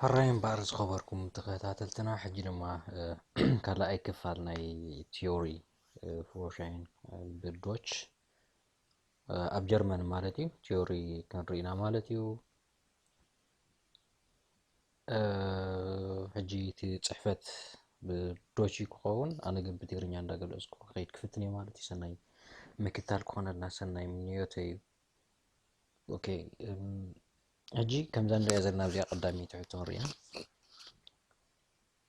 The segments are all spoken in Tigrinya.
ሕራይ እምበኣር ዝኸበርኩም ተኸታተልትና፣ ሕጂ ድማ ካልኣይ ክፋል ናይ ቲዮሪ ፎርሻይን ብዶች ኣብ ጀርመን ማለት እዩ፣ ቲዮሪ ክንርኢ ኢና ማለት እዩ። ሕጂ እቲ ፅሕፈት ብዶች ክኸውን፣ ኣነ ግን ብትግርኛ እንዳገለፅኩ ክኸይድ ክፍትን እየ ማለት እዩ። ሰናይ ምክታል ክኾነልና ሰናይ ምንዮተ እዩ። ኦኬ፣ ሕጂ ከምዛ ንሪኣ ዘለና ኣብዚኣ ቀዳመይቲ ሕቶ ንሪኣ።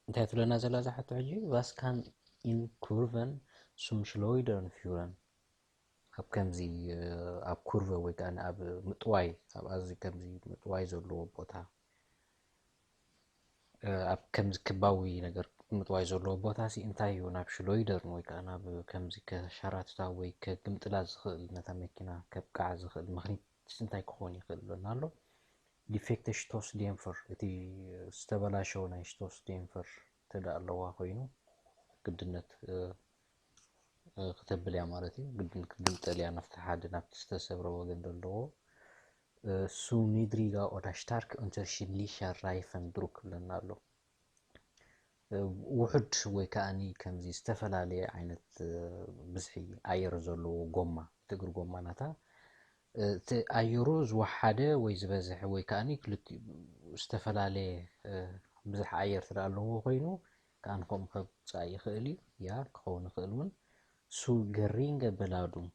እንታይ ትብለና ዘላ እዛ ሕቶ ሕጂ? Was kann in Kurven zum Schleudern führen? ኣብ ከምዚ ኣብ ኩርቨ ወይ ከዓ ኣብ ምጥዋይ፣ ኣብ ኣዚ ከምዚ ምጥዋይ ዘለዎ ቦታ፣ ኣብ ከምዚ ክባዊ ነገር ምጥዋይ ዘለዎ ቦታ ሲ እንታይ እዩ ናብ ሽሎይደርን ወይ ከዓ ናብ ከምዚ ከሻራትታ ወይ ከግምጥላ ዝኽእል፣ ነታ መኪና ከብቅዓ ዝኽእል ምኽኒት እንታይ ክኾን ይኽእል ብለና ኣሎ። ዲፌክተ ሽቶስ ዴምፈር፣ እቲ ዝተበላሸወ ናይ ሽቶስ ዴምፈር እንተ ደኣ ኣለዋ ኮይኑ ግድነት ክተብል እያ ማለት እዩ። ግድን ክግምጠል እያ ናብቲ ሓደ ናብቲ ዝተሰብረ ወገን ዘለዎ። Zu niedriger oder stark unterschiedlicher Reifendruck ብለና ኣሎ። ውሑድ ወይ ከዓኒ ከምዚ ዝተፈላለየ ዓይነት ብዝሒ ኣየር ዘለዎ ጎማ፣ እቲ እግሪ ጎማ ናታ እቲ ኣየሩ ዝወሓደ ወይ ዝበዝሐ ወይ ከዓኒ ክልቲኡ ዝተፈላለየ ብዝሒ ኣየር ትዳ ኣለዎ ኮይኑ ከዓን ከምኡ ከብፃእ ይኽእል እዩ። ያ ክኸውን ይኽእል እውን። Zu geringe Beladung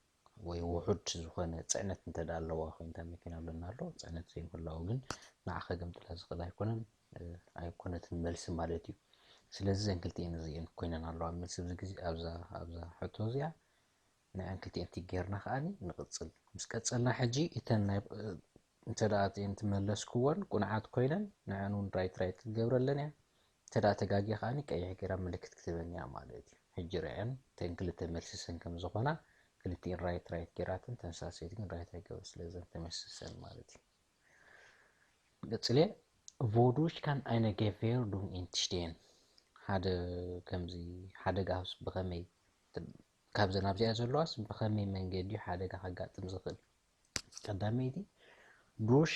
ወይ ውሑድ ዝኾነ ፅዕነት እንተ ደኣ ኣለዋ ኮይንታ መኪና ብለና ኣሎ። ፅዕነት ዘይምህላው ግን ንዓ ከገምጥላ ዝኽእል ኣይኮነን፣ ኣይኮነትን መልሲ ማለት እዩ። ስለዚ ዘን ክልቲኤን እዚኤን ኮይነን ኣለዋ መልሲ ኣብዚ ግዜ ኣብዛ ኣብዛ ሕቶ እዚኣ። ንዐን ክልቲኤን ቲክ ጌርና ከዓኒ ንቕፅል። ምስ ቀፀልና ሕጂ እተን ናይ እንተ ደኣ እተን ትመለስክወን ቁንዓት ኮይነን ንዐን እውን ራይት ራይት ክትገብረለን እያ። እንተ ደኣ ተጋጊ ከዓኒ ቀይሕ ጌራ ምልክት ክትበኒ እያ ማለት እዩ። ሕጂ ርዐን እተን ክልተ መልሲ ሰን ከም ዝኾና ክልቲኤን ራይት ራይት ጌራትን ተን ሳልሰይቲ ግን ራይት ኣይገብር ስለዘን ተመልስሰን ማለት እዩ። ቀጽለ Wodurch kann eine Gefährdung entstehen? ሓደ ከምዚ ሓደጋ ብኸመይ ካብዘን ኣብዚኣ ዘለዋስ ብኸመይ መንገዲ ሓደጋ ከጋጥም ዝኽእል? ቀዳመይቲ ዱሽ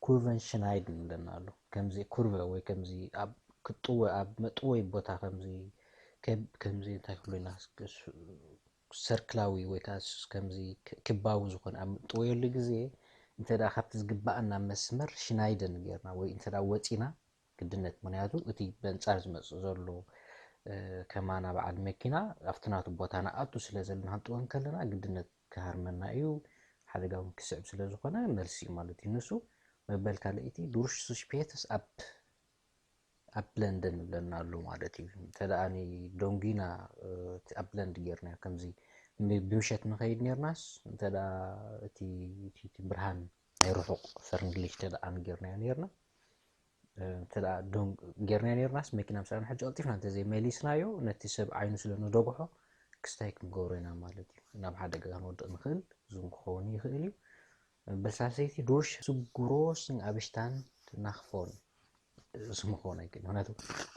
ኩርቨን ሽናይድን ይብለና ኣሎ። ከምዚ ኩርቨ ወይ ከምዚ ኣብ ክጥወ ኣብ መጥወይ ቦታ ከምዚ ከምዚ እንታይ ክብሎ ኢና ሰርክላዊ ወይ ከዓ ከምዚ ክባዊ ዝኾነ ኣብ ምጥወየሉ ግዜ እንተ ደኣ ካብቲ ዝግባኣና መስመር ሽናይደን ጌርና ወይ እንተ ደኣ ወፂና ግድነት፣ ምክንያቱ እቲ በንጻር ዝመጽእ ዘሎ ከማና በዓል መኪና ኣብቲ ናቱ ቦታ ንኣቱ ስለ ዘለና ክንጥወ እንከለና ግድነት ክሃርመና እዩ። ሓደጋ እውን ክስዕብ ስለ ዝኾነ መልሲ እዩ ማለት እዩ። ንሱ መበል ካልኣይቲ ዱርሽ ሱሽፔተስ ኣብ ኣብ ለንደን ይብለና ኣሎ ማለት እዩ። እንተ ደኣ ደንጒና እቲ ኣብ ለንድ ጌርና ከምዚ ብ- ብምሸት ንኸይድ ኔርናስ እንተ ደኣ እቲ እቲ እቲ ብርሃን ናይ ርሑቕ ፈርንግሊሽ እንተ ደኣ ጌርናዮ ኔርና እንተ ደኣ ደን- ጌርናዮ ኔርናስ መኪና ምሳና ሕጂ ቀልጢፍና እንተ ዘይመሊስናዮ ነቲ ሰብ ዓይኑ ስለ ንደጉሖ ክስታይ ክንገብሮ ኢና ማለት እዩ። ናብ ሓደጋ ክንወድቕ ንኽእል። ዙም ክኸውን ይኽእል እዩ። በሳሰይቲ ዱርሽ ሱጉሮስን ኣብሽታን ናኽፎን ዝምኾነ ግን ምክንያቱ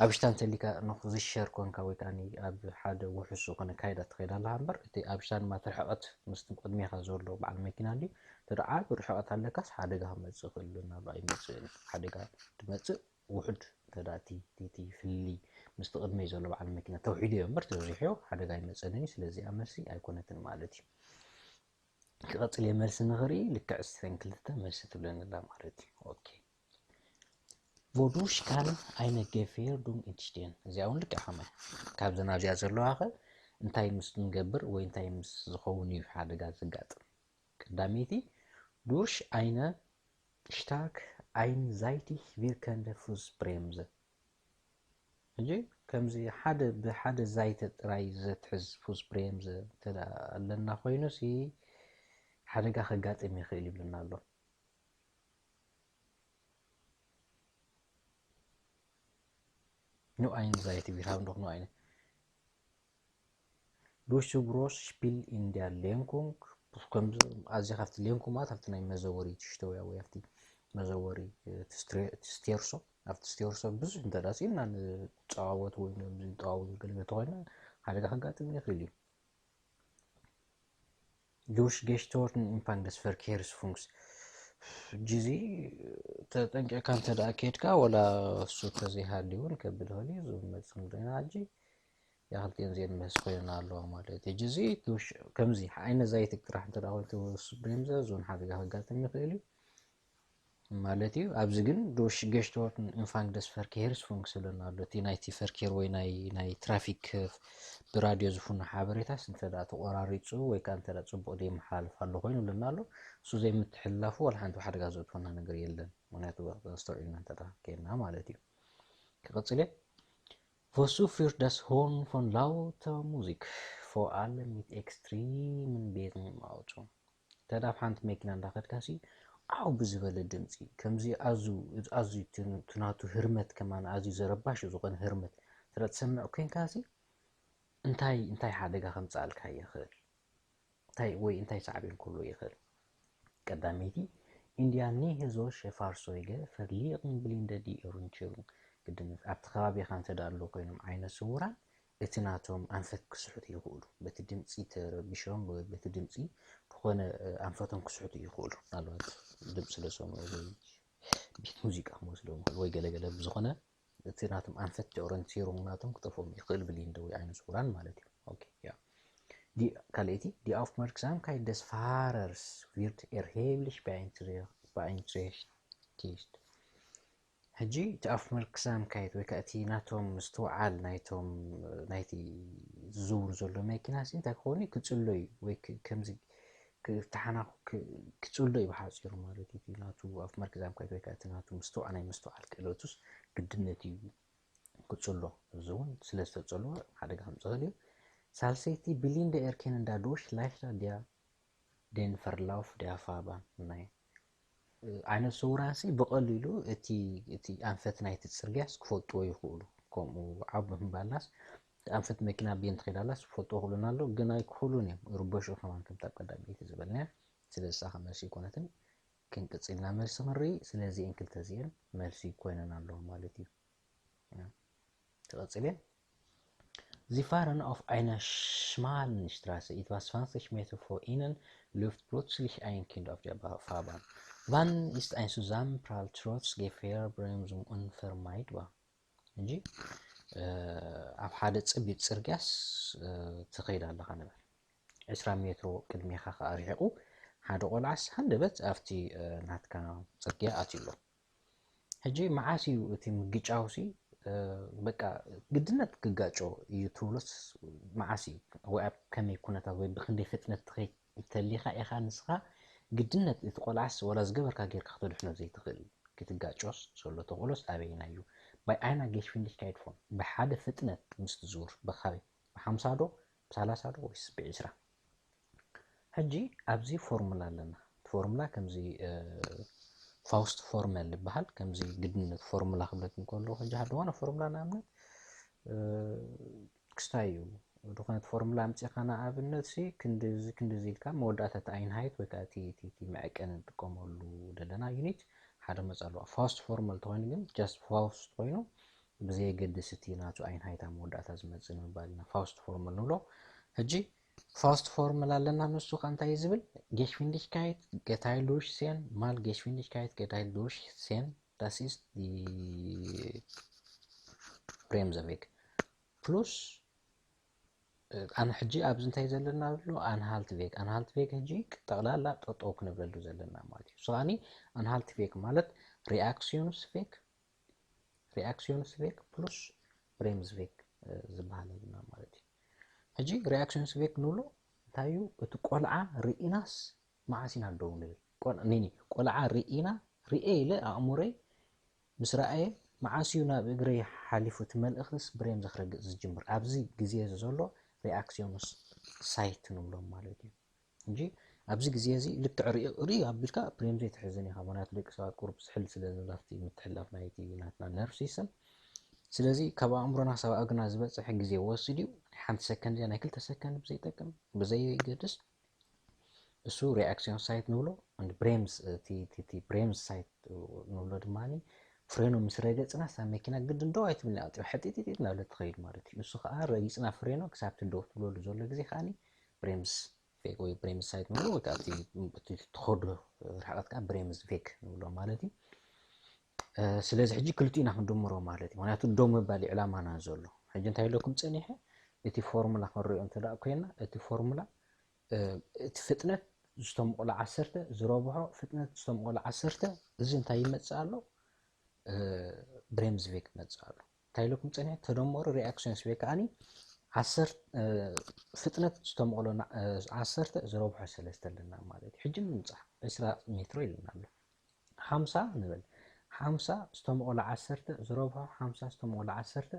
ኣብሽታ እንተሊካ ንክዝሸር ኮንካ ወይ ከዓ ኣብ ሓደ ውሑስ ዝኾነ ካይዳ ትኸይድ ኣለካ እምበር እቲ ኣብሽታ ድማ እቲ ርሕቐት ምስ ቅድሜካ ዘሎ በዓል መኪና እንዲ ተደ ዓቢ ርሕቐት ኣለካስ ሓደጋ ክመፅእ ክእል ናብ ኣይመፅእን ሓደጋ ትመፅእ ውሑድ ተዳ እቲ እቲ ፍሊ ምስቲ ቅድመይ ዘሎ በዓል መኪና ተውሒዱ እዮ እምበር ተብዚሕዮ ሓደጋ ኣይመፀንን እዩ ስለዚኣ መልሲ ኣይኮነትን ማለት እዩ። ክቐጽል እየ መልሲ ንኽርኢ ልክዕ እስተን ክልተ መልሲ ትብለኒ ኣላ ማለት እዩ። ኦኬ Wodurch kann eine Gefährdung entstehen? እዚኣ እውን ልክዕ ከማይ ካብዘን ኣብዚኣ ዘለዋ ኸ እንታይ ምስ ንገብር ወይ እንታይ ምስ ዝኸውን እዩ ሓደጋ ዘጋጥም? ቀዳመይቲ durch eine stark einseitig wirkende Fußbremse። ሕጂ ከምዚ ሓደ ብሓደ ዛይተ ጥራይ ዘትሕዝ ፉስብሬምዘ እንተ ኣለና ኮይኑ ሲ ሓደጋ ከጋጥም ይኽእል ይብልና ኣሎ። ኑ ኣይን ዛይቲ ቢር ሃብ ንደኹ ኑ ኣይነ ዱሽ ሱብሮስ ሽፒል ኢንዲያ ሌንኩንግ ከምዚ ኣዚ ካብቲ ሌንኩ ማለት ኣብቲ ናይ መዘወሪ ትሽተውያ ወይ ኣብቲ መዘወሪ ስቴርሶ ኣብቲ ስቴርሶ ብዙሕ እንተ ደኣ ስኢልና ንፀዋወት ወይ ንጠዋወት ገለ ተኮይና ሓደጋ ከጋጥም ይኽእል እዩ። Durch gestörten Empfang des Verkehrsfunks ሕጂ እዚ ተጠንቂቕካ እንተ ደኣ ከድካ፣ ወላ እሱ ተዘይሃልዩ እውን ከብል ይኽእል እዩ። ዝብል መልሲ ክንርኢ ኢና። ሕጂ እዚኣ ክልቲኤን እዚኤን መልሲ ኮይነን ኣለዋ ማለት እዩ። ሕጂ እዚ ትውሽ-፣ ከምዚ ዓይነት ዛይትግ ጥራሕ እንተ ደኣ ኮይኑ ትውስ ብሬምዘ፣ እዚውን ሓደጋ ከጋጥም ይኽእል እዩ ማለት እዩ። ኣብዚ ግን ዶሽ ገሽቶርትን ኢንፋንግ ደስ ፈርኪሄርስ ፉንክ ዝብለና ኣሎ። እቲ ናይቲ ፈርኪሄር ወይ ናይ፣ ናይ ትራፊክ ብራድዮ ዝፍኖ ሓበሬታስ እንተ ደኣ ተቆራሪጹ ወይ ከኣ እንተ ደኣ ጽቡቕ ዘይመሓላልፍ ኣሎ ኮይኑ ይብለና ኣሎ። እሱ ዘይምትሕልላፉ ዋላ ሓንቲ ሓደጋ ዘእትወና ነገር የለን። ምኽንያቱ ኣስተውዒልና እንተ ደኣ ኬድና ማለት እዩ። ክቕጽል እየ። Wozu führt das Hören von lauter Musik vor allem mit extremen Besen im Auto? እንተ ደኣ ኣብ ሓንቲ መኪና እንዳኸድካ ሲ ዓው ብዝበለ ድምፂ፣ ከምዚ ኣዝዩ፣ ኣዝዩ እቲ፣ እቲ ናቱ ህርመት ከማን ኣዝዩ ዘረባሽ ዝኾነ ህርመት እንተ ደኣ ትሰምዕ ኮይንካ ሲ እንታይ፣ እንታይ ሓደጋ ከምፅኣልካ ይኽእል? እንታይ ወይ እንታይ ሳዕቤን ክህልዎ ይኽእል? ቀዳመይቲ፣ in der Nähe solcher Fahrzeuge verlieren Blinde die Orientierung. ግድን ኣብቲ ከባቢኻ እንተ ደኣ ኣለዉ ኮይኖም ዓይነ ስውራን እቲ ናቶም ኣንፈት ክስሕቱ ይኽእሉ። በቲ ድምፂ ተረቢሾም ወይ በቲ ድምፂ ብኾነ፣ እ፣ ኣንፈቶም ክስሕቱ ይኽእሉ። ምናልባት ድምፂ ስለ ዝሰምዑ ወይ ቤት ሙዚቃ ክመስሎም ይኽእል ወይ ገለገለ ብዝኾነ እቲ ናቶም ኣንፈት ኦሪንቲሩንግ ናቶም ክጠፍኦም ይኽእል ብሊንደ ወይ ዓይነ ስውራን ማለት እዩ። ኦኬ፣ ያ። ዲ-፣ ካልኣይቲ፣ die Aufmerksamkeit des Fahrers wird erheblich beeinträchtigt. ሕጂ እቲ ኣፍመርክሳምካይት ወይ ከዓ እቲ ናቶም ምስትውዓል ናይቶም፣ ናይቲ ዝዝውር ዘሎ መኪና ሲ እንታይ ክኸውን እዩ? ክጽሎ እዩ ወይ ክ-፣ ከምዚ ክ-፣ ተሓናኹ ክ-፣ ክጽሎ እዩ ብሓጺሩ ማለት እዩ። እቲ ናቱ ኣፍመርክሳምካይት ወይ ከዓ እቲ ናቱ ምስትውዓል ናይ ምስትውዓል ክእለቱስ ግድነት እዩ ክጽሎ። እዚ እውን ስለ ዝተጸልዎ ሓደጋ ከምጽእ ይኽእል እዩ። ሳልሰይቲ፣ Blinde erkennen dadurch leichter der den Verlauf der Fahrbahn. ናይ እ፣ ዓይነት ስውራንሲ ብቐሊሉ እቲ፣ እቲ ኣንፈት ናይቲ ጽርግያስ ክፈልጥዎ ይኽእሉ። ከምኡ ዓብ ብምባልናስ እቲ ኣንፈት መኪና ብየን ትኸይዳላስ ክፈልጥዎ ይኽእሉና ኣለዉ፣ ግን ኣይክኽእሉን እዮም። ይርበሹ ከማን ከምታ ቀዳመይቲ ዝበልናያ። ስለዚ እሳ መልሲ ኣይኮነትን። ክንቅጽልና መልሲ ክንርኢ። ስለዚ እን ክልተ እዚአን መልሲ ኮይነን ኣለዋ ማለት እዩ። ትቐጽል እየ። Sie fahren auf einer schmalen Straße, etwa zwanzig Meter vor ihnen läuft plötzlich ein Kind auf der Ba-, Fahrbahn. Wann ist ein Zusammenprall trotz Gefährbremsung unvermeidbar? እንጂ፣ እ፣ ኣብ ሓደ ጽቢብ ጽርግያስ፣ እ፣ ትኸይድ ኣለኻ ንበል። ዕስራ ሜትሮ ቅድሜኻ ከኣ ርሒቑ ሓደ ቆልዓስ ሃንደበት ኣብቲ፣ እ፣ ናትካ ጽርግያ ኣትዩ ኣሎ። ሕጂ መዓስ እዩ እቲ ምግጫውሲ፣ እ፣ በቃ ግድነት ክጋጮ እዩ ትብሎስ መዓስ እዩ? ወይ ኣብ ከመይ ኩነታት ወይ ብኽንደይ ፍጥነት ትኸይድ እንተሊኻ ኢኻ ንስኻ ግድነት እቲ ቆልዓስ ወላ ዝገበርካ ጌርካ ክተድሕኖ ዘይትኽእል ክትጋጮስ ዘሎ ተኽእሎስ ኣበይና እዩ? Bei einer Geschwindigkeit von ብሓደ ፍጥነት ምስ ትዝውር ብኻበይ? ብሓምሳ ዶ? ብሰላሳ ዶ ወይስ ብዕስራ? ሕጂ ኣብዚ ፎርሙላ ኣለና። እቲ ፎርሙላ ከምዚ፣ እ፣ ፋውስት ፎርመል ይበሃል። ከምዚ ግድነት ፎርሙላ ክብለኩም ከለኹ፣ ሕጂ ሓደ ዝኾነ ፎርሙላ ንኣብነት፣ እ፣ ክስታይ እዩ። ዝኾነት ፎርሙላ ኣምጺእካ ንኣብነት ሲ ክንድዚ፣ ክንድዚ ኢልካ መወዳእታ እቲ ኣይንሃይት ወይ ከዓ እቲ፣ እቲ፣ እቲ መዐቀኒ ንጥቀመሉ ዘለና ዩኒት ሓደ መጽ ኣለዋ። ፋውስት ፎርመል ተኾይኑ ግን ጃስት ፋውስት ኮይኑ ብዘየገድስ እቲ ናቱ ኣይንሃይት ኣብ መወዳእታ ዝመጽእ ንምባል ኢና ፋውስት ፎርመል ንብሎ። ሕጂ ፋውስት ፎርመል ኣለና፣ ንሱ ከ እንታይ እዩ ዝብል? Geschwindigkeit geteilt durch zehn mal Geschwindigkeit geteilt durch zehn, das ist die Bremsweg። ፕሉስ፣ እ፣ ኣነ ሕጂ ኣብዚ እንታይ ዘለና ኣሎ? ኣንሃልት ቬግ። ኣንሃልት ቬግ ሕጂ ጠቕላላ ጠጠው ክንብለሉ ዘለና ማለት እዩ። እሱ ከኣኒ ኣንሃልት ቬግ ማለት ሪኣክሲዮንስ ቬግ፣ ሪኣክሲዮንስ ቬግ ፕሉስ ብሬምስ ቬግ፣ እ፣ ዝበሃል ኣለና ማለት እዩ። ሕጂ ሪኣክሲዮንስ ቬግ ንብሎ እንታይ እዩ? እቲ ቆልዓ ርኢናስ መዓስ ኢና ደው ንብል? ቆል-፣ ኒኒ፣ ቆልዓ ርኢና፣ ርኤ ኢለ ኣእምሮይ ምስ ረኣየ መዓስ እዩ ናብ እግረይ ሓሊፉ እቲ መልእኽትስ ብሬምዝ ክረግጽ ዝጅምር? ኣብዚ ግዜ እዚ ዘሎ ሪኣክሲዮንስ ሳይት ንብሎም ማለት እዩ። እንጂ ኣብዚ ግዜ እዚ ልክዕ ርኢ፣ ርኢ ኣቢልካ ብሬምዝ ኣይትሕዝን ኢኻ። ምኽንያቱ ደቂ ሰባት ቁሩብ ዝሕል ስለ ዝብላ ኣብቲ ምትሕልላፍ ናይቲ ናትና ነርቭ ሲስተም። ስለዚ ካብ ኣእምሮና ክሳብ እግርና ዝበጽሕ ግዜ ወሲድ እዩ። ናይ ሓንቲ ሰከንድ እያ፣ ናይ ክልተ ሰከንድ ብዘይጠቅም፣ ብዘይገድስ እሱ ሪኣክሲዮን ሳይት ንብሎ። እንዲ ብሬምዝ፣ እቲ፣ እቲ፣ እቲ ብሬምዝ ሳይት ንብሎ ድማ ፍሬኖ ምስ ረገጽና እሳ መኪና ግድን ደው ኣይትብልን፣ ቀልጢፋ ሕጢጢጢጥ እናበለት ትኸይድ ማለት እዩ። እሱ ከዓ ረጊጽና ፍሬኖ ክሳብ እቲ ደው ትብለሉ ዘሎ ግዜ ከዓኒ ብሬምዝ ቬግ ወይ ብሬምስ ሳይት ንብሎ ወይ ከዓ እቲ ትኸዶ ርሕቀት ከዓ ብሬምስ ቬግ ንብሎ ማለት እዩ። ስለዚ ሕጂ ክልቲኡ ኢና ክንድምሮ ማለት እዩ። ምክንያቱ ደው ምባል ዕላማና ዘሎ። ሕጂ እንታይ ኢለኩም ፀኒሐ? እቲ ፎርሙላ ክንሪኦ እንተ ኮይና እቲ ፎርሙላ እቲ ፍጥነት ዝተምቕሎ ዓሰርተ ዝረብሖ ፍጥነት ዝተምቕሎ ዓሰርተ እዚ እንታይ ይመፅእ ኣሎ? ብሬምስ ቬግ ይመፅእ ኣሎ። እንታይ ኢለኩም ፀኒሐ? ተደመሩ ሪኣክሽንስ ቬግ ከዓኒ ፍጥነት ዝተምቕሎ ዓሰርተ ዝረብሖ ሰለስተ ኣለና ማለት እዩ። ሕጂ ንምፃእ ዕስራ ሜትሮ ኢልና ኣሎ። ሓምሳ ንብል። ሓምሳ ዝተምቕሎ ዓሰርተ ዝረብሖ ሓምሳ ዝተምቕሎ ዓሰርተ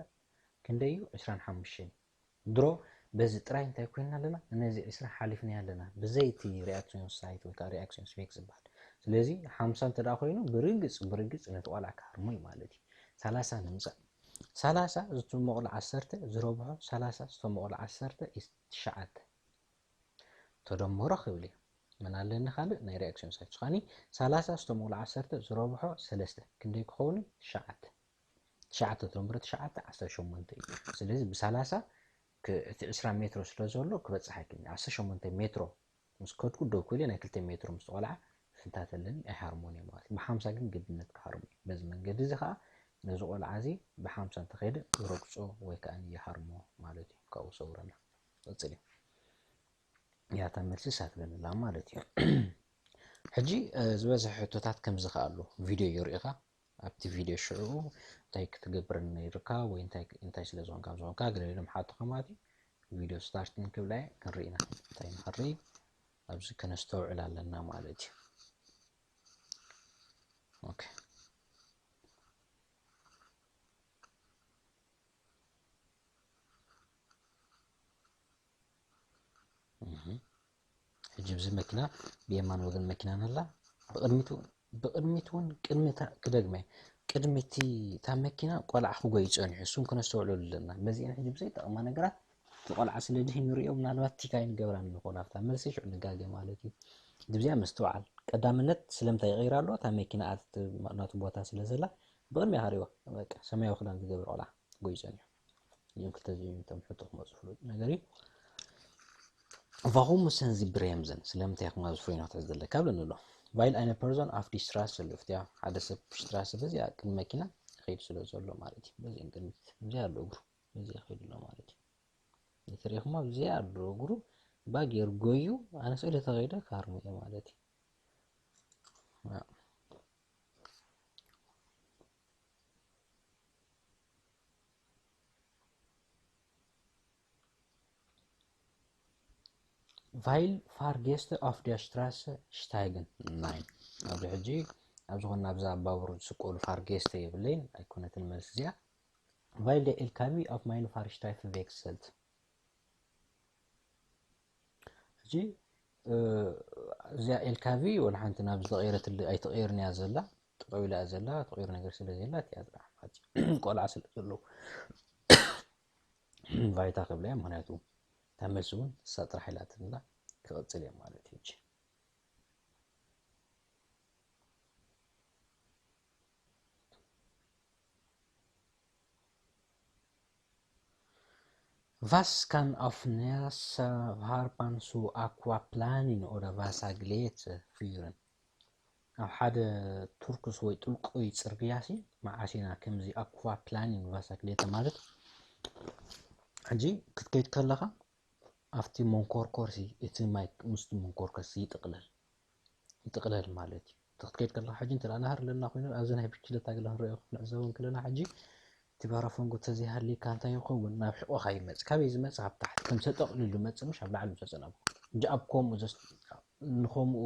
ክንደይ እዩ? ዕስራን ሓሙሽተን። ድሮ በዚ ጥራይ እንታይ ኮይና ኣለና? ነዚ ዕስራ ሓሊፍና ኣለና። ብዘይ እቲ ሪኣክሽን ሳይት ወይ ከዓ ሪኣክሽን ስፔክ ዝበሃል። ስለዚ ሓምሳ እንተ ደኣ ኮይኑ ብርግፅ ብርግፅ ነቲ ቆልዓ ክሃርሞ እዩ ማለት እዩ። ሰላሳ ንምፃእ። ሰላሳ ዝተመቕሎ ዓሰርተ ዝረብሖ ሰላሳ ዝተመቕሎ ዓሰርተ ትሽዓተ። ተደመሮ ክብል እዩ። ምን ኣለኒ ካልእ ናይ ሪኣክሽን ሳይት ዝኾኒ ሰላሳ ዝተመቕሎ ዓሰርተ ዝረብሖ ሰለስተ ክንደይ ክኸውን? ትሽዓተ። ትሽዓተ ተደምሮ ትሽዓተ ዓሰርተ ሸሞንተ እዩ። ስለዚ ብሰላሳ እቲ ዕስራ ሜትሮ ስለ ዘሎ ክበፅሕ ኣይክእልን። ዓሰርተ ሸሞንተ ሜትሮ ምስ ከድኩ ደው ክብል ናይ ክልተ ሜትሮ ምስ ቆልዓ ፍንታት ኣለኒ ኣይሃርሞን እየ ማለት እዩ። ብሓምሳ ግን ግድነት ክሃርሞ እዩ። በዚ መንገዲ እዚ ከዓ ነዚ ቆልዓ እዚ ብሓምሳ እንተኸይደ ረግፆ ወይ ከዓ ይሃርሞ ማለት እዩ። ካብኡ ሰውረና ቀፅል እዩ። ያታ መልሲ ሳትበልላ ማለት እዩ። ሕጂ ዝበዝሕ ሕቶታት ከምዚ ከኣሉ ቪድዮ ይርኢኻ ኣብቲ ቪድዮ ሽዑ እንታይ ክትገብር ነይርካ ወይ እንታይ ስለ ዝኾንካ ዝኾንካ ገለ ኢሎም ሓቱኻ ማለት እዩ። ቪድዮ ስታርት ንክብላ ክንርኢ ኢና እንታይ ንኽርኢ ኣብዚ ከነስተውዕል ኣለና ማለት እዩ። ኦኬ። ሕጂ ብዚ መኪና ብየማን ወገን መኪና ነላ ብቅድሚት እውን ቅድሚ ክደግመ ቅድሚ እቲ እታ መኪና ቆልዓ ክጎይ ፀኒሑ እሱም ክነስተውዕሉ ኣለና። በዚአን ሕጂ ብዘይጠቕማ ነገራት እቲ ቆልዓ ስለ ድሂ ንሪኦ ምናልባት ቲካይ ንገብራ ንኾን ኣብታ መልሲ ሽዑ ንጋገ ማለት እዩ። ግብዚኣ ምስትውዓል ቀዳምነት ስለምንታይ ይቕይር ኣሎ? እታ መኪና ናቱ ቦታ ስለ ዘላ ብቅድሚያ ከሪዋ በቃ ሰማያዊ ክዳን ዝገብር ቆልዓ ክጎይ ፀኒሑ። እዚኦም ክልተ እዚኦም እቶም ሕቶ ክመፁ ፍሉጥ ነገር እዩ። Warum müssen sie bremsen? ስለምንታይ ኢኹም ኣብዚ ፍሬን ክትሕዝ ዘለካ ብለኒ ኣሎ። Weil eine Person auf die Straße läuft። ያ ሓደ ሰብ ብሽትራሰ በዚኣ ቅድሚ መኪና ይኸይድ ስለ ዘሎ ማለት እዩ። በዚአን ቅድሚት እዚኣ ኣሎ እግሩ በዚኣ ይኸይድ ኣሎ ማለት እዩ። ንትሪኢኹማ በዚኣ ኣሎ እግሩ ባጌር ጎዩ ኣነ ስእሊ ተኸይደ ካርሙ እየ ማለት እዩ። Weil Fahrgäste auf der Straße steigen. Nein. ኣብዚ ሕጂ ኣብ ዝኾነ ኣብዛ ባቡር ዝስቀሉ ፋርጌስተ የብለይን ኣይኮነትን መልሲ እዚኣ። Weil der L K W auf meine Fahrstreife wechselt. ሕጂ እዚኣ ኤልካቪ ወላ ሓንቲ ናብ ዝተቐየረትሉ ኣይተቐየርን እያ ዘላ። ጠጠው ኢላ እያ ዘላ። ተቐይሩ ነገር ስለ ዘላ እቲኣ ጥራሕ ማለት እዩ። ቆልዓ ስለ ዘለዉ ቫይታ ክብላ እያ። ምክንያቱ እታ መልሲ እውን እሳ ጥራሕ ኢላትላ ክቐፅል እየ ማለት እዩ። ሕጂ Was kann auf Neas Fahrbahn zu Aquaplaning oder Wasserglätte führen? ኣብ ሓደ ቱርክስ ወይ ጥልቁይ ፅርግያሲ መዓሲና ከምዚ ኣኳ ፕላኒንግ ቫሳግሌተ ማለት ሕጂ ክትከይድ ከለኻ ኣብቲ መንኮርኮርሲ እቲ ማይ ምስቲ መንኮርኮርሲ ይጥቕለል ይጥቕለል ማለት እዩ። እቲ ክትከይድ ከለኻ ሕጂ እንተ ናህር ኣለና ኮይኑ ኣብዚ ናይ ብችለት ኣግለ ክንሪኦ ክንዕዘቦ እንክለና ሕጂ እቲ ባራፎንጎ ተዘይሃልዩካ እንታይ ይኸውን ናብ ሕቆኻ ይመጽእ። ካበይ ዝመጽእ ኣብ ታሕቲ ከም ተጠቕሊሉ ዝመጽእ ምሽ ኣብ ላዕሊ ምሰጸ ናብ እንጂ ኣብ ከምኡ ንኸምኡ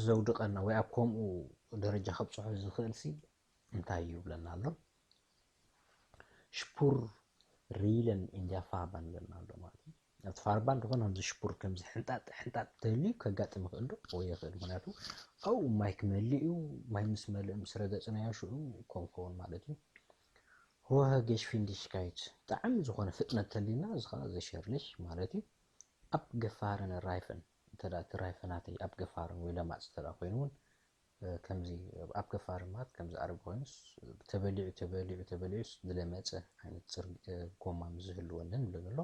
ዘውድቐና ወይ ኣብ ከምኡ ደረጃ ከብፅሖ ዝኽእል ሲ እንታይ እዩ ብለና ኣሎ? ሽፑር ሪለን ኢንዲያ ፋርባን ብለና ኣሎ ማለት እዩ። ኣብቲ ፋርባን ዝኾነ ከምዚ ሽፑር ከምዚ ሕንጣጥ ሕንጣጥ ተልዩ ከጋጥም ይኽእል ዶ? ወይ ይኽእል። ምክንያቱ ኣብኡ ማይ ክመልእ እዩ። ማይ ምስ መልእ ምስ ረገፅናዮ ሽዑ ከም ክኸውን ማለት እዩ። ሆሀ ጌሽ ፊንዲሽካይት ጣዕሚ ዝኾነ ፍጥነት ተልዩና እዚ ከዓ ዘሸርልሽ ማለት እዩ። ኣብ ገፋርን ራይፈን እንተ እቲ ራይፈናተይ ኣብ ገፋርን ወይ ለማፅ እንተ ኮይኑ እውን ከምዚ ኣብ ገፋርን ማለት ከምዚ ኣረግ ኮይኑስ ተበሊዑ ተበሊዑ ተበሊዑስ ዝለመፀ ዓይነት ፅርግ ጎማ ምስ ዝህልወንን ብሎ ዘሎ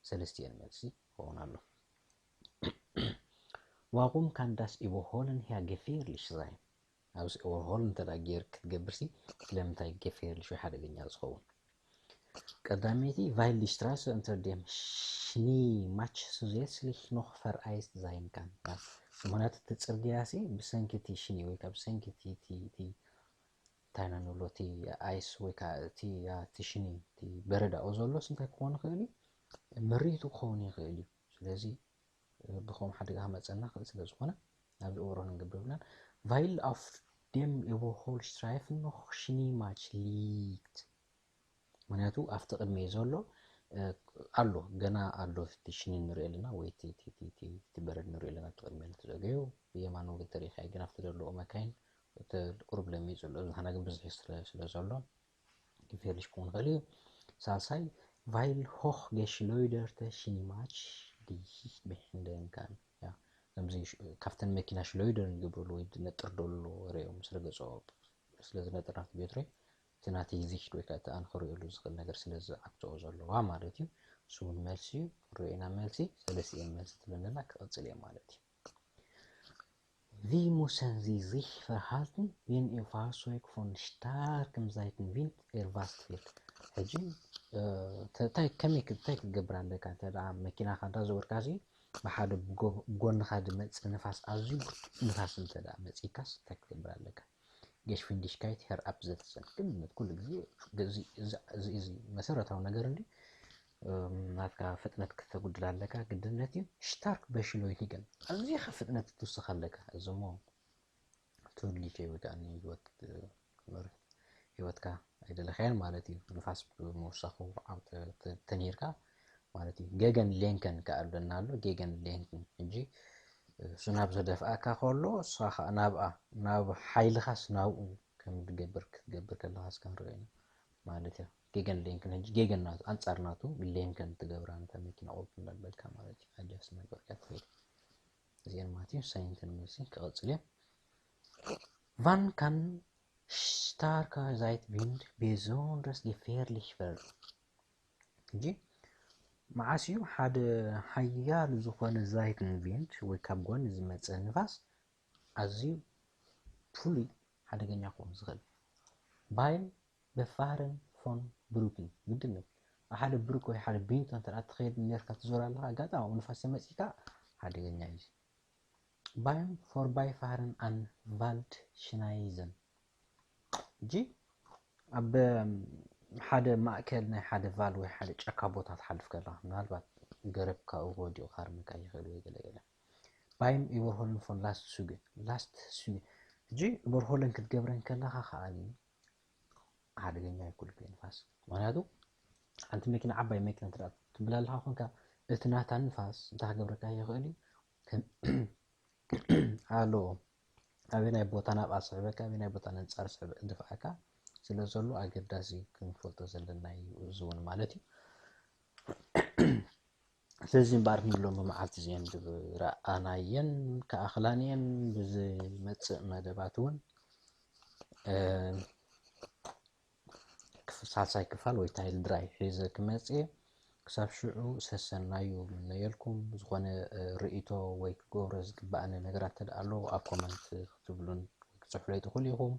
ሰለስቲኤን መልሲ ክኸውን ኣሎ። Warum kann das Überholen hier gefährlich sein? ኣብዚ Überholen እንተ ደኣ ጌር ክትገብርሲ ስለምንታይ gefährlich ወይ ሓደገኛ ዝኸውን? ቀዳመይቲ፣ weil die Straße unter dem Schneematsch zusätzlich noch vereist sein kann። ምኽንያቱ እቲ ጽርግያሲ ብሰንኪ እቲ ሽኒ ወይ ካብ ብሰንኪ እቲ እቲ እቲ እንታይ ኢና ንብሎ እቲ ኣይስ ወይ ከዓ እቲ እቲ ሽኒ እቲ በረዳኡ ዘሎስ እንታይ ክኸውን ይኽእል እዩ? መሪቱ ክኸውን ይኽእል እዩ። ስለዚ ብኸም ሓደጋ ክመፀና ክእል ስለ ዝኾነ ኣብዚ ኦሮ ንገብር ብላን weil auf dem Überholstreifen noch Schneematsch liegt። ምክንያቱ ኣብቲ ቅድሚ ዘሎ ኣሎ ገና ኣሎ እቲ ሽኒ ንሪኦ ኣለና ወይ እቲ በረድ ንሪኦ ኣለና ኣብቲ ቅድሚ ተዘገዩ ብየማን ወገን ተሪኢኻ ግን ኣብቲ ዘለኦ መካይን ቁሩብ ለሚፁ ኣሎ ዝሓና ግን ብዙሕ ስለ ዘሎ gefährlich ክኸውን ይኽእል እዩ። ሳልሳይ weil hochgeschleuderte Schneematsch dicht behinden kann። ከምዚ ካብተን መኪና ሽሎይደር ዝገብርሉ ወይ ዝነጥር ደሎ ሪኦም ስለ ገፅኦ ስለ ዝነጥር ናብቲ ቤትሮይ እቲ ናተይ ዚሽት ወይ ከዓ እቲ ኣነ ክሪኦሉ ዝኽእል ነገር ስለ ዝዓግተኦ ዘለዋ ማለት እዩ። እሱ እውን መልሲ እዩ። ክንሪኦ ኢና መልሲ ሰለስቲኤን መልሲ ትብለና ክቕፅል እየ ማለት እዩ። Wie müssen Sie sich verhalten, wenn Ihr Fahrzeug von starkem Seitenwind erfasst wird? ሕጂ እንታይ ከመይ እንታይ ክትገብር ኣለካ እንተ ደኣ መኪናኻ እንዳ ዘወርካሲ ብሓደ ጎንኻ ዝመፅእ ንፋስ ኣዝዩ ብርቱዕ ንፋስ እንተ ደኣ መፂካስ እንታይ ክትገብር ኣለካ? Geschwindigkeit herabsetzen ግን ኩሉ ግዜ እዚ መሰረታዊ ነገር እንዲ ናትካ ፍጥነት ክተጉድል ኣለካ ግድነት እዩ። Stark beschleunigen ኣዚኻ ፍጥነት ክትውስኽ ኣለካ። እዚ እሞ ትውልድ ወይ ከዓ ንህይወት ህይወትካ ኣይደለካያን ማለት እዩ። ንፋስ ብምውሳኹ ተንሂርካ ማለት እዩ። Gegenlenken ከዓ ኣለና ኣሎ Gegenlenken ሕጂ እሱ ናብ ዘደፍኣካ ከሎ እሷ ከዓ ናብኣ ናብ ሓይልኻስ ናብኡ ከም ትገብር ክትገብር ከለኻ እስከ ንሪኦ ኢና ማለት እዩ። Gegenlenken ሕጂ ጌገን ናቱ ኣንጻር ናቱ ሌንከን ትገብራ ነታ መኪና ቁልፍ እንዳበልካ ማለት እዩ። ኣጃስ ነገርካ ትብል እዚአን ማለት እዩ። ሳይንትን መልሲ ክቐጽል እየ። Wann kann starker Seitenwind besonders gefährlich werden? ሕጂ መዓስ እዩ ሓደ ሓያል ዝኾነ Seitenwind ወይ ካብ ጎኒ ዝመፀ ንፋስ ኣዝዩ ፍሉይ ሓደገኛ ክኸውን ዝኽእል? Beim Befahren von Brücken ግድን እዩ። ኣብ ሓደ ብሩክ ወይ ሓደ ቢንቶ እንተ ትኸይድ ኔርካ ትዞር ኣለኻ ኣጋጣሚ ንፋስ ተመፂካ ሓደገኛ እዩ። Beim Vorbeifahren an Waldschneisen ሕጂ ኣብ ሓደ ማእከል ናይ ሓደ ቫል ወይ ሓደ ጫካ ቦታ ትሓልፍ ከለኻ ምናልባት ገረብ ካብኡ ወዲቑ ካርመካ ይኽእል ወይ ገለ ገለ Beim Überholen von Lastzügen Lastzügen ሕጂ Überholen ክትገብረን ከለኻ ከዓኒ ሓደገኛ ይኩልክ ንፋስ ምክንያቱ ሓንቲ መኪና ዓባይ መኪና ትብላ ኣለካ ኮንካ እቲ ናታ ንፋስ እንታይ ክገብረካ ይኽእል እዩ ኣሎ ኣበናይ ቦታ ናብኣ ስዕበካ ኣበናይ ቦታ ነንፃር ስዕበ ድፍኣካ ስለ ዘሎ ኣገዳሲ ክንፈልጦ ዘለና እዩ እዚ እውን ማለት እዩ ስለዚ እምበኣር ንብሎም ብመዓልቲ እዚአን ዝረኣናየን ከኣኽላንየን ብዝመፅእ መደባት እውን ሳልሳይ ክፋል ወይ ታይል ድራይ ሒዘ ክመፅእ ክሳብ ሽዑ ሰሰናዩ ምነየልኩም ዝኾነ ርእቶ ወይ ክገብሮ ዝግባኣኒ ነገራት ተደኣ ኣሎ ኣብ ኮመንት ክትብሉን ወይ ክፅሕፍለይ ትኽእሉ ኢኹም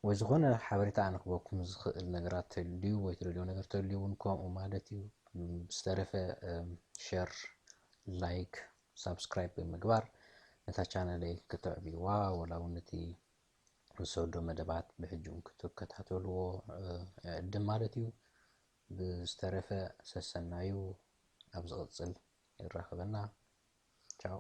ወይ ዝኾነ ሓበሬታ ኣነ ክበኩም ዝኽእል ነገራት ተልዩ ወይ ትደልዮ ነገር ተልዩ እውን ከምኡ ማለት እዩ ዝተረፈ ሸር ላይክ ሳብስክራይብ ብምግባር ነታ ቻነለይ ክትዕብይዋ ወላ እውን እቲ ዝሰዶ መደባት ብሕጂ እውን ክትከታተልዎ ዕድም ማለት እዩ ብዝተረፈ ሰሰናዩ ኣብ ዝቕፅል ይራኸበና ቻው